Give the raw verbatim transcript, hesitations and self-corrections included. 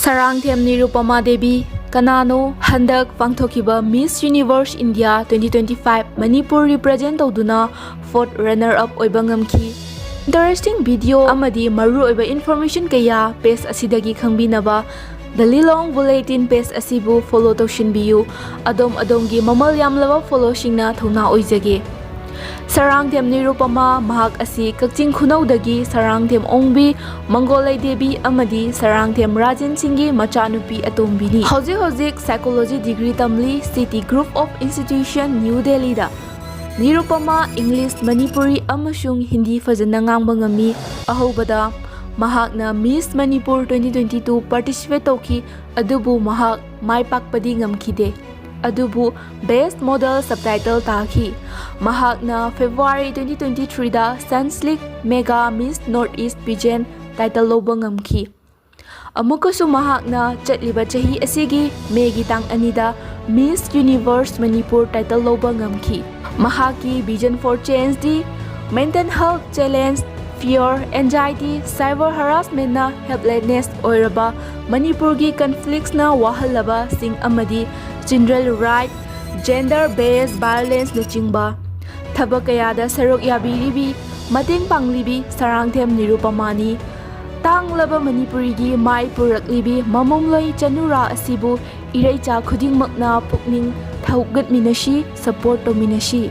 ꯁꯔꯥꯡꯊꯦꯝ ꯅꯤꯔꯨꯄꯃꯥ ꯗꯦꯕꯤ ꯀꯅꯥꯅꯣ? ꯍꯟꯗꯛ ꯄꯥꯡꯊꯣꯛꯈꯤꯕ Miss Universe India twenty twenty five Manipur represent ꯇꯧꯗꯨꯅ fourth runner up ꯑꯣꯏꯕ ꯉꯝꯈꯤ꯫ Interesting video ꯑꯃꯗꯤ ꯃꯔꯨꯑꯣꯏꯕ information ꯀꯌꯥ page ꯑꯁꯤꯗꯒꯤ ꯈꯪꯕꯤꯅꯕ The Lilong Bulletin page ꯑꯁꯤꯕꯨ follow ꯇꯧꯁꯤꯟꯕꯤꯌꯨ꯫ ꯑꯗꯣꯝ ꯑꯗꯣꯝꯒꯤ ꯃꯃꯜ ꯌꯥꯝꯂꯕ followꯁꯤꯡꯅ ꯊꯧꯅꯥ ꯑꯣꯏꯖꯒꯦ꯫ ꯁꯔꯥꯡꯊꯦꯝ ꯅꯤꯔꯨꯄꯃꯥ, ꯃꯍꯥꯛ ꯑꯁꯤ ꯀꯛꯆꯤꯡ ꯈꯨꯅꯧꯗꯒꯤ ꯁꯔꯥꯡꯊꯦꯝ ꯑꯣꯡꯕꯤ, ꯃꯪꯒꯣꯂꯩ ꯗꯦꯕꯤ ꯑꯃꯗꯤ ꯁꯔꯥꯡꯊꯦꯝ ꯔꯥꯖꯦꯟ ꯁꯤꯡꯒꯤ ꯃꯆꯥꯅꯨꯄꯤ ꯑꯇꯣꯝꯕꯤꯅꯤ꯫ ꯍꯧꯖꯤꯛ ꯍꯧꯖꯤꯛ psychology degree ꯇꯝꯂꯤ, City Group of Institution, New Delhiꯗ꯫ Nirupama English, Manipuri ꯑꯃꯁꯨꯡ ꯍꯤꯟꯗꯤ ꯐꯖꯅ ꯉꯥꯡꯕ ꯉꯝꯃꯤ꯫ ꯑꯍꯧꯕꯗ ꯃꯍꯥꯛꯅ Miss Manipur twenty twenty two participate ꯇꯧꯈꯤ, ꯑꯗꯨꯕꯨ ꯃꯍꯥꯛ ꯃꯥꯏ ꯄꯥꯛꯄꯗꯤ ꯉꯝꯈꯤꯗꯦ꯫ ꯑꯗꯨꯕꯨ Best Model subtitle ꯇꯥꯈꯤ꯫ ꯃꯍꯥꯛꯅ February twenty twenty threeꯗ Sunsilk Mega Miss North East Pageant title ꯂꯧꯕ ꯉꯝꯈꯤ꯫ ꯑꯃꯨꯛꯀꯁꯨ ꯃꯍꯥꯛꯅ ꯆꯠꯂꯤꯕ ꯆꯍꯤ ꯑꯁꯤꯒꯤ ꯃꯦꯒꯤ ꯇꯥꯡ ꯑꯅꯤꯗ Miss Universe Manipur title ꯂꯧꯕ ꯉꯝꯈꯤ꯫ ꯃꯍꯥꯛꯀꯤ vision for changeꯗꯤ mental health challenge, fear, anxiety, cyber harassmentꯅ helplessness ꯑꯣꯏꯔꯕ ꯃꯅꯤꯄꯨꯔꯒꯤ conflictsꯅ ꯋꯥꯍꯜꯂꯕꯁꯤꯡ ꯑꯃꯗꯤ children right, gender based violenceꯅꯆꯤꯡꯕ ꯊꯕꯛ ꯀꯌꯥꯗ ꯁꯔꯨꯛ ꯌꯥꯕꯤꯔꯤꯕꯤ, ꯃꯇꯦꯡ ꯄꯥꯡꯂꯤꯕꯤ ꯁꯔꯥꯡꯊꯦꯝ ꯅꯤꯔꯨꯄꯃꯥꯅꯤ꯫ ꯇꯥꯡꯂꯕ ꯃꯅꯤꯄꯨꯔꯤꯒꯤ ꯃꯥꯏ ꯄꯨꯔꯛꯂꯤꯕꯤ ꯃꯃꯣꯝꯂꯣꯏ ꯆꯅꯨꯔꯥ ꯑꯁꯤꯕꯨ ꯏꯔꯩꯆꯥ ꯈꯨꯗꯤꯡꯃꯛꯅ ꯄꯨꯛꯅꯤꯡ ꯊꯧꯒꯠꯃꯤꯟꯅꯁꯤ, support ꯇꯧꯃꯤꯟꯅꯁꯤ꯫